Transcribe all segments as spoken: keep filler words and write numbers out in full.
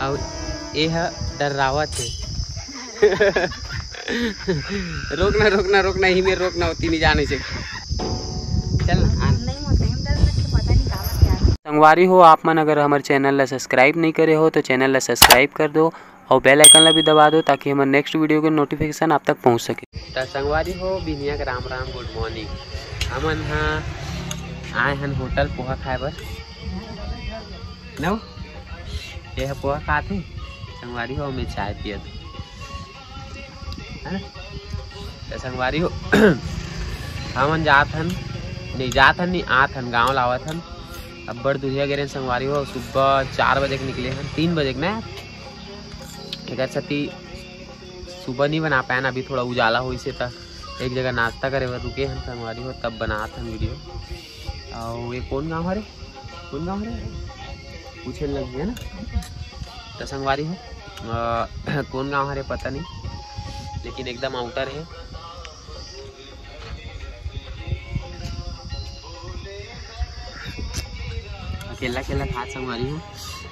अउ ए ह डर्रावत हे। रोकना, रोकना, रोकना, इही में रोकना, ओती नहीं जाने से। चल ना, आन। नहीं, मोर time डर लग के पता नहीं काबर क्या। संगवारी हो, आप मन अगर हमर channel ला subscribe नहीं करे हो तो channel ला subscribe कर दो और bell icon ला भी दबा दो, ताकि हमर next video के notification आप तक पहुंच सके। त संगवारी हो, बिनिया के राम राम, good morning। हमन ह आए हन होटल पोहा खाए बर। नो, ये ह पोहा खात हे, संगवारी हो, मैं चाय पियत हूँ, है ना? त संगवारी हो, हमन जात हन, नहीं जात हन, नहीं आत हन, गाँव लावत हन। अब्बड़ दुरिहा गे रहेन संगवारी हो, सुबह चार बजे के निकले हन, तीन बजे के ना, एकर सेती सुबह नहीं बना पाएन, अभी थोड़ा उजाला होइस हे त एक जगह नाश्ता करे बर रुके हन संगवारी हो, तब बनात हन video। अउ ये कौन गाँव हरे? कौन गाँव हरे? पूछे लग गया ना। त संगवारी हो, अ, कौन गाँव हरे पता नहीं, लेकिन एकदम outer हे। अकेला अकेला खात संगवारी हो,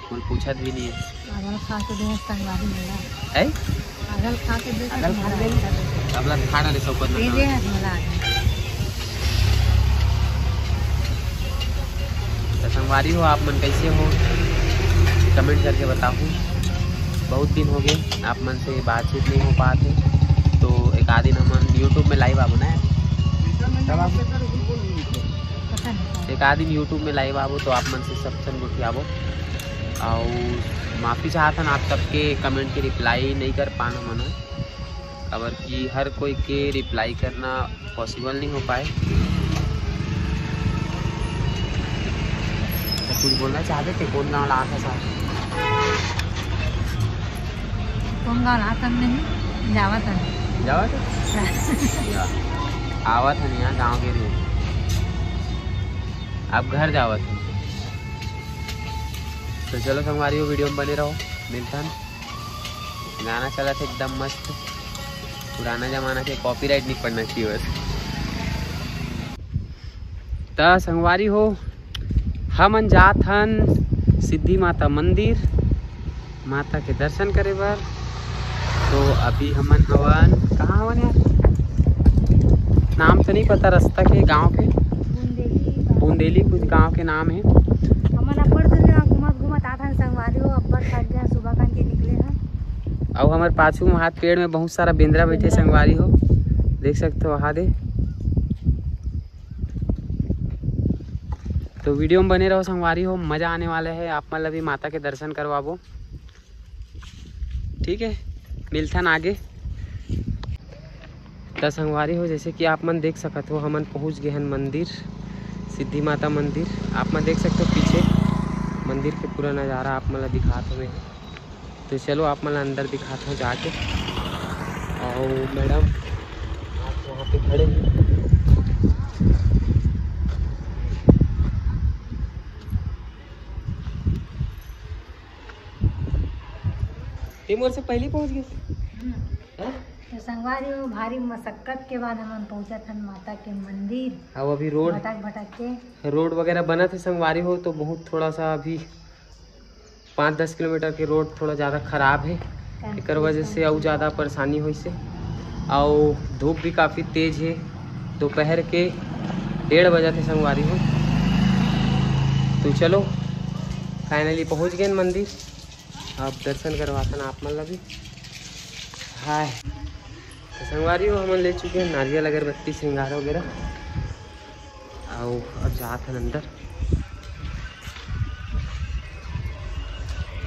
कोई पूछत भी नहीं है। पागल खा के दे संगवारी मेरा। है? पागल खा के दे पागल खा संगवारी। दे। अब लग खा डाले सब कुछ दे ना। दे है मला। त संगवारी हो, आप मन कैसे हो, comment करके बताहू। बहुत दिन हो गए, आप मन से बातचीत नहीं हो पात हे, तो एक आध दिन हमन YouTube में live आबो ना। कब आबो? पता नहीं। एक आध दिन YouTube में live आबो, तो आप मन से सब झन गोठियाबो। अउ माफ़ी चाहत हन आप सबके comment के reply नहीं कर पान हमन ह। काबर कि हर कोई के reply करना possible नहीं हो पाए। तो कुछ बोलना चाहते थे, कौन गाँव ला आत हस? कौन गाँव ला आत हन नहीं, जावत हन। जावत हन? या। आवत हन यहाँ गाँव के लिए। अब घर जावत हन। तो चलो संगवारी हो, video में बने रहो, मिलथन। गाना चलत हे एकदम मस्त, पुराना जमाना के, copyright नहीं पड़ना चाहिए बस। त संगवारी हो, हमन जात हन सिद्धि माता मंदिर, माता के दर्शन करे बर। तो अभी हमन हवन, कहाँ हवन यार, नाम तो नहीं पता रास्ता के, गांव के। बुंदेली। बुंदेली कुछ गांव के नाम है। हमन अब्बड़ दूर ले घूमत घूमत आत हन संगवारी हो, अब्बड़ थक गए, सुबह कन के निकले हन। अउ हमर पाछू में हाथ पेड़ में बहुत सारा बेंदरा बैठे संगवारी हो, देख सकते हो, वहाँ दे। तो video में बने रहो संगवारी हो, मजा आने वाला है, आप मन ला भी माता के दर्शन करवाबो। ठीक है, मिलथन आगे। त संगवारी हो, जैसे कि आप मन देख सकत हो, हमन पहुंच गए हन मंदिर, सिद्धि माता मंदिर। आप मन देख सकते हो पीछे मंदिर के पूरा नज़ारा आप मन ला दिखात हवे। तो चलो, आप मन ला अंदर दिखात हो जाके। और मैडम आप वहाँ पे खड़े हैं। ते मोर से पहले पहुंच गए। हम्म। हाँ? तो संगवारी हो, भारी मशक्कत के बाद हमन पहुंचत हन माता के मंदिर। अब अभी road भटक भटक के। Road वगैरह बनत हे संगवारी हो, तो बहुत थोड़ा सा अभी पाँच दस किलोमीटर के road थोड़ा ज़्यादा खराब है, एकर वजह से अउ ज़्यादा परेशानी होइस हे। अउ धूप भी काफ़ी तेज है, दोपहर के डेढ़ बजत हे संगवारी हो। तो चलो, finally पहुंच गए मंदिर। अब दर्शन करवाथन आप मन ला भी। हाय। तो संगवारी हो, हमन ले चुके हैं नारियल, अगरबत्ती, श्रृंगार वगैरह। आओ, अब जात हन अंदर।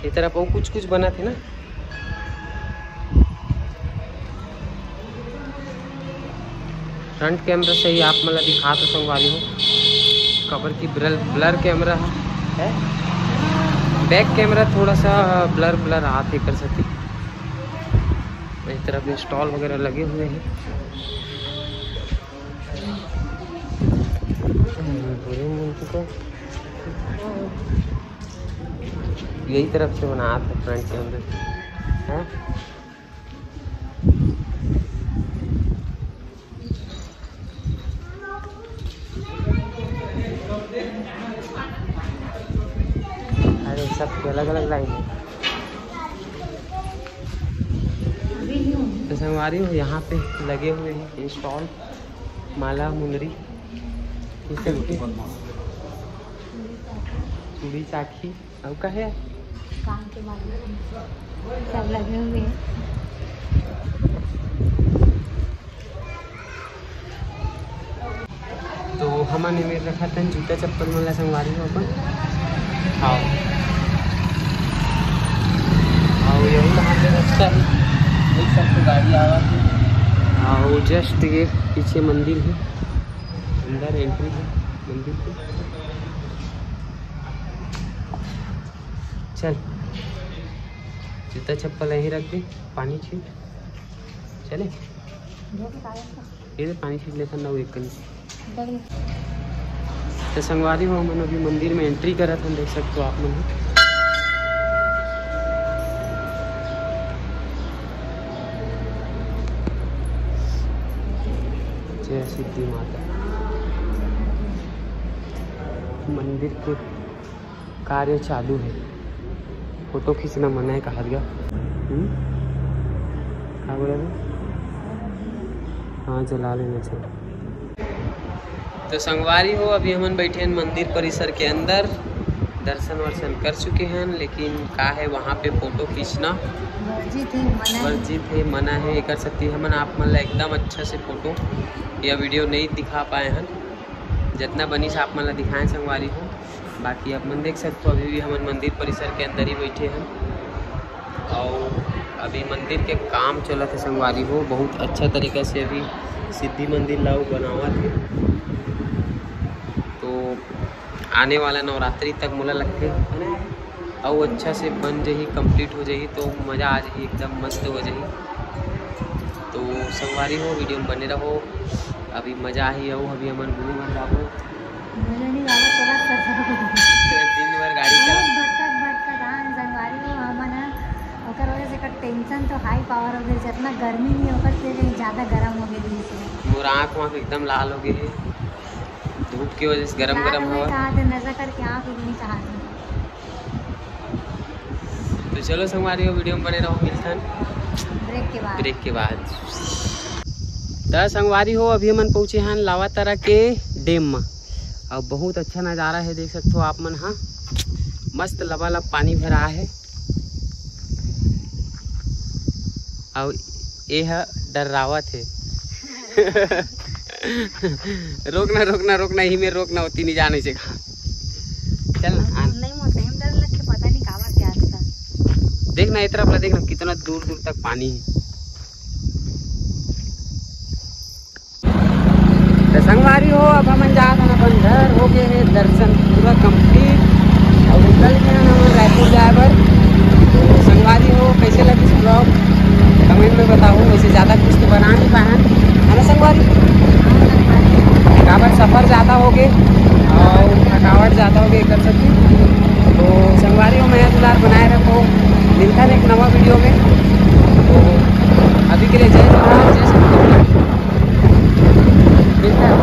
ये तरफ अउ कुछ कुछ बनत हे ना। Front camera सही आप मन ला दिखात हो संगवारी हो, काबर कि blur, blur camera है, back camera थोड़ा सा blur blur आत हे एकर सेती। इस तरफ में stall वगैरह लगे हुए हैं। यही तरफ से बनात हे front camera, हाँ? अरे, सबके अलग-अलग line है। तो संगवारी हो, यहाँ पे लगे हुए हैं स्टॉल, माला, मुंदरी, ये सब के, चूड़ी, चाकी, अउ का है? कान के माला, सब लगे हुए हैं। तो हमन एमेर रखत हन जूता चप्पल मन ला, संगवारी हो अपन। हाँ, हाँ, यही वहाँ पे रखता है, देख सकते हो, गाड़ी आवा है। हाँ, वो जस्ट ये पीछे मंदिर है, अंदर एंट्री है मंदिर के। चल, जूता चप्पल यहीं रख दे, पानी छीट, चले। ये तो पानी छीट लेता ना, वो एक कनी। तो संगवारी हो, हमन अभी मंदिर में एंट्री करत हन, देख सकते हो आप मन। जय सिद्धि माता। मंदिर के कार्य चालू है। फोटो खींचना मना है, कहा गया। हम्म? का बोला था? हाँ, जला लेना चाहिए। तो संगवारी हो, अभी हमन बैठे हैं मंदिर परिसर के अंदर, दर्शन वर्शन कर चुके हैं, लेकिन का है, वहाँ पे फोटो खींचना वर्जित है, मना है। वर्जित है, मना है। एकर सेती हमन आप मन ला एकदम अच्छा से फोटो या वीडियो नहीं दिखा पाए हैं, जितना बनिस आप मन ला दिखाएं, संगवारी हो। बाकी आप मन देख सकते हो, अभी भी हमन मंदिर परिसर के अंदर ही बैठे हैं और अभी मंदिर के काम चलत है, संगवारी हो। बहुत अच्छा तरीका से अभी सिद्धि मंदिर ला बनावत है। तो आने वाला नवरात्रि तक मोला लगथे अउ अच्छा से बन जही, कंप्लीट हो जही, तो मज़ा आ जही, एकदम मस्त हो जही। तो संगवारी हो, वीडियो में बने रहो, अभी मज़ा आही। अउ अभी हमन घूमे बर जाबो। मुझे नहीं बाबा, थोड़ा सा दिन भर गाड़ी चला। भटकत भटकत आन, संगवारी हो, हमन ह, ओकर वजह से एकर टेंशन तो हाई पावर हो गई। जितना गर्मी नहीं, ओकर से भी ज़्यादा गर्म हो गई। मोर आँख वाँख एकदम लाल हो गए है, धूप की वजह से गरम गरम हवा। कहा थे नशा करके आँख उगनी चाहती। तो चलो संगवारी हो, वीडियो में बने रहो, मिलथन ब्रेक के बाद। ब्रेक के बाद। त संगवारी हो, अभी हमन पहुँचे हन लावातारा के डैम म। अउ बहुत अच्छा नज़ारा है, देख सकते हो आप मन, हाँ, मस्त लबालब पानी भरा है। अउ ए ह डर्रावत है। रोकना, रोकना, रोकना, इही में रोकना, ओती नहीं जाने से कहा। चल ना, आन। नहीं, मोर सही में डर लगथे, पता नहीं काबर के आज तक। देख ना, ए तरफ ला देख ना, कितना दूर दूर तक पानी है। तो संगवारी हो, अब हमन जात हन अपन घर, हो गए हे दर्शन पूरा कंप्लीट। अउ निकल गए हन हमन रायपुर जाए बर। तो संगवारी हो, कैसे लगिस ब्लॉग, कमेंट में बताओ। वैसे ज़्यादा कुछ तो बना नहीं पाए हन, है ना संगवारी? काबर सफ़र ज़्यादा हो गए अउ थकावट ज़्यादा हो गए, कर सकती। तो संगवारी हो, मया दुलार बनाए रखो, मिलथन एक नवा वीडियो में। तो अभी के लिए जय जोहार, जय छत्तीसगढ़। मिलथन।